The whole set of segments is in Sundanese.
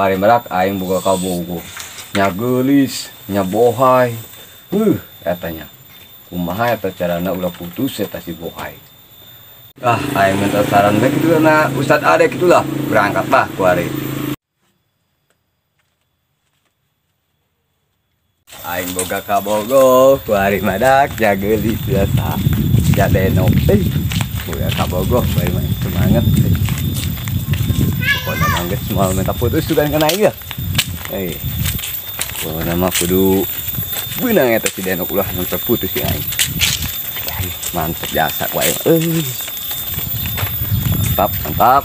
Kuari merak aing boga kabogoh. Nya geulis, nya bohai. Eta nya. Kumaha eta carana ulah putus eta si bohai. Ah, aing minta saran bae kitu na Ustad Ade kitu lah. Berangkat lah kuari. Aing boga kabogoh, kuari madak nya geulis biasa. Ya denok euy. Boga kabogoh kuari mah semangat. Pokoknya mangges mau minta putus juga kena aing ya. Hei. Pokoknya mah kudu beunang eta si denok ulah sampai putus si aing. Mantap jasa ku aing. Euy. Mantap, mantap.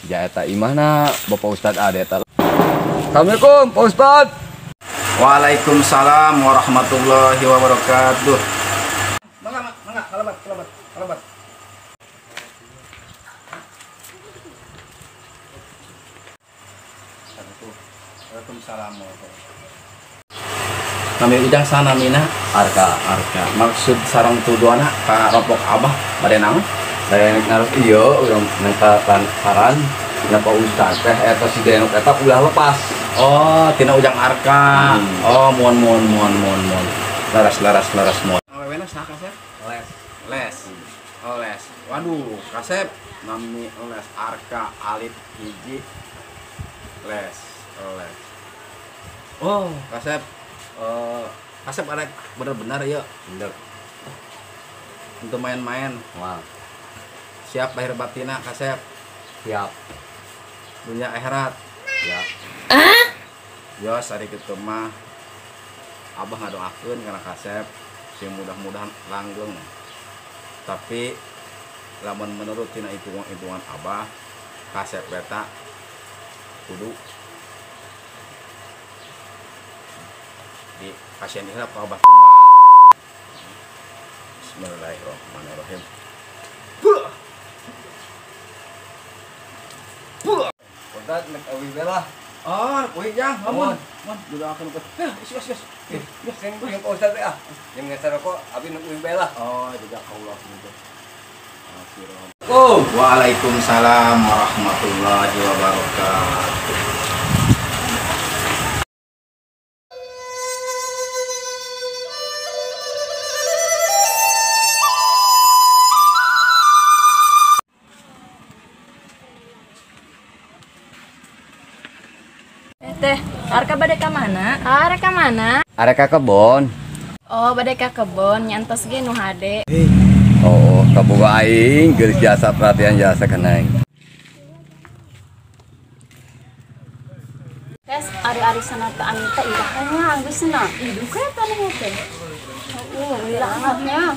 Ja eta imahna Bapak Ustad Ade eta. Assalamualaikum Pak Ustad. Waalaikumsalam warahmatullahi wabarakatuh. Mangga, mangga, kalabat, kalabat, kalabat. Waalaikumsalam. Nami ujang sana mina Arka, Arka. Maksud sarang tuduana ka rompok abah bade naon? Saya naros ieu urang minta saran na Pak Ustad teh eta si denok eta ulah lepas. Oh, tina ujang Arka. Oh, muon muon muon muon muon. Laras laras laras muon. Awewena saha kasep? Les. Les. Oh, les. Waduh, kasep nami les Arka alif hiji. Les, les. Oh, kasep kasep ada bener-bener ya. Bener. Untuk main-main. Wah. Siap lahir batina kasep. Siap. Dunia akhirat. Siap. Yos ari kitu mah abah ngadoakeun kana kasep sing mudah-mudahan langgeng. Tapi lamun menurut tina hitungan-hitungan abah kasep eta kudu di pasien ikhlas ku abah tumbang. Bismillahirrahmanirrahim. Ustad nek awi belah. Oh, kuy jang, lamun. Mun didoakeun ku. Heh, is is is. Sing jeung Pak Ustad teh ah. Jeung ngesa rokok abi nek uwi belah. Oh, jazakallah gitu. Oh, waalaikumsalam warahmatullahi wabarakatuh. Teh, Arka bade ka mana? Arka mana? Arka kebon. Oh, bade ka kebon, nyantos ge nu hade. Oh, kabogoh aing geulis jasa perhatian jasa kana aing. Tes ari-ari sanata Anita irahnya anggeusna. Iduh ka eta nu teh. Heeh, lila nya.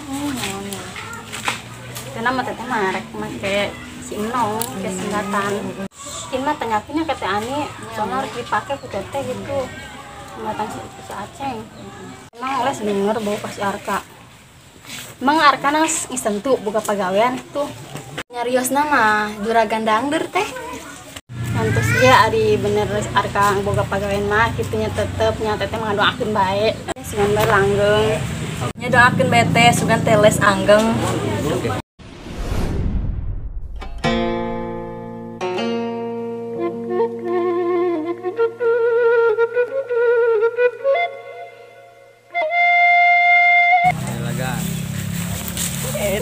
Karena mah teteh mah rek make si Enong ke singkatan. Mah tanyakinnya ke Teh Ani, soalnya harus dipakai ku teteh gitu. Singkatan si Aceng. Emang les denger bau pas Arka. Emang Arka nang ngisentu buka pagawean tuh. Nyariosna mah juragan dangder teh. Ngantos ge ari bener Arka boga pagawean mah kitunya tetep nya teteh mah ngadoakeun bae. Sugan bae langgeng. Nya doakeun bae teh sugan teh les anggeng.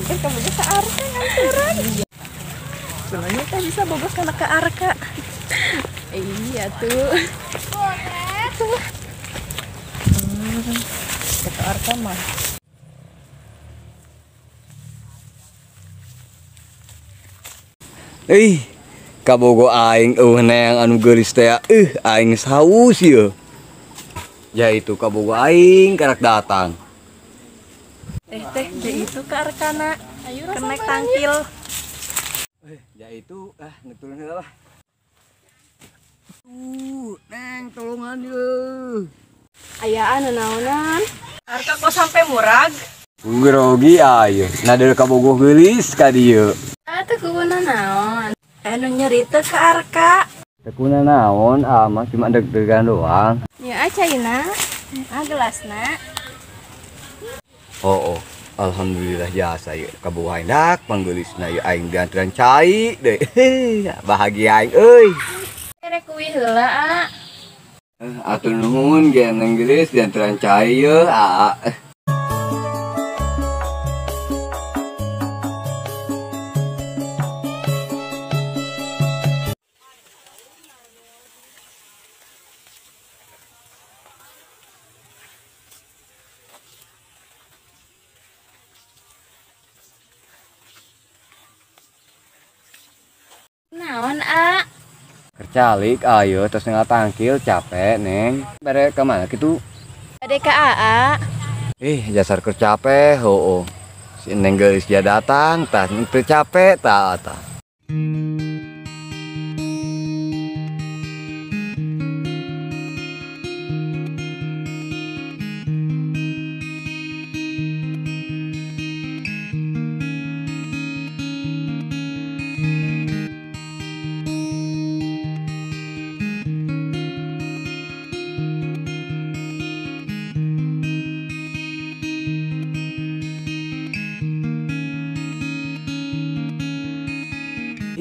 Teh kamu bisa Arka nganturan. Sebenarnya teh bisa bogoh kana ka Arka. Iya tuh. Tuh. Kata Arka mah. Ih, kabogoh aing eueuh neang anu geulis teh. Aing saus ieu. Ya itu kabogoh aing karak datang. Teh teh itu ke Arkana. Ayo kenek tangkil. Ya itu ah nek turun heula lah. Neng tolongan ye. Ayaan naonan. Arka kok sampai murag? Grogi ayeuna. Nah deui kabogoh geulis ka dieu. Atuh kuuna naon? Anu nyerita ke Arka. Teu kuna naon, ah mah cuma deg-degan doang. Nya caina. Ah gelasna. Oh, oh. Alhamdulillah jasa ieu kabogoh aing dak panggeulisna ieu aing dianteran cai deui. Bahagia aing euy. Uih heula a. Atuh nuhun ge Neng Gelis diantaran cai ye a. Naon a? Kercalik ayo terus ngatangkil capek Neng. Bare ka mana kitu? Bade ka aa. Ih jasar keur capek heueuh. Si Neng Gelis dia datang tah teu capek tah tah.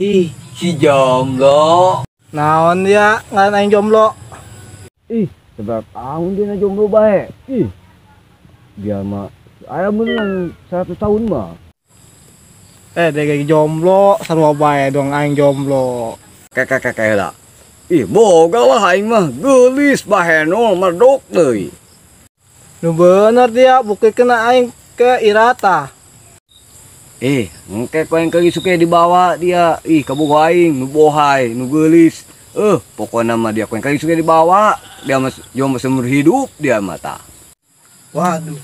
Ih, si jomblo. Naon dia ngaran aing jomblo? Ih, sebab tahun dia na jomblo bae. Ih. Dia mah aya beunang 100 tahun mah. Dia jomblo sarua bae dong aing jomblo. Kek lah. Ih, boga lah aing mah geulis bahenol merdok deui. Nu bener dia bukikeun aing ke Irata. Engke ku aing ke suke dibawa dia. Ih, kabogoh aing nu bohai, nu geulis. Pokona mah dia ku aing suke dibawa. Dia mah jomblo seumur hidup dia mah tah. Waduh,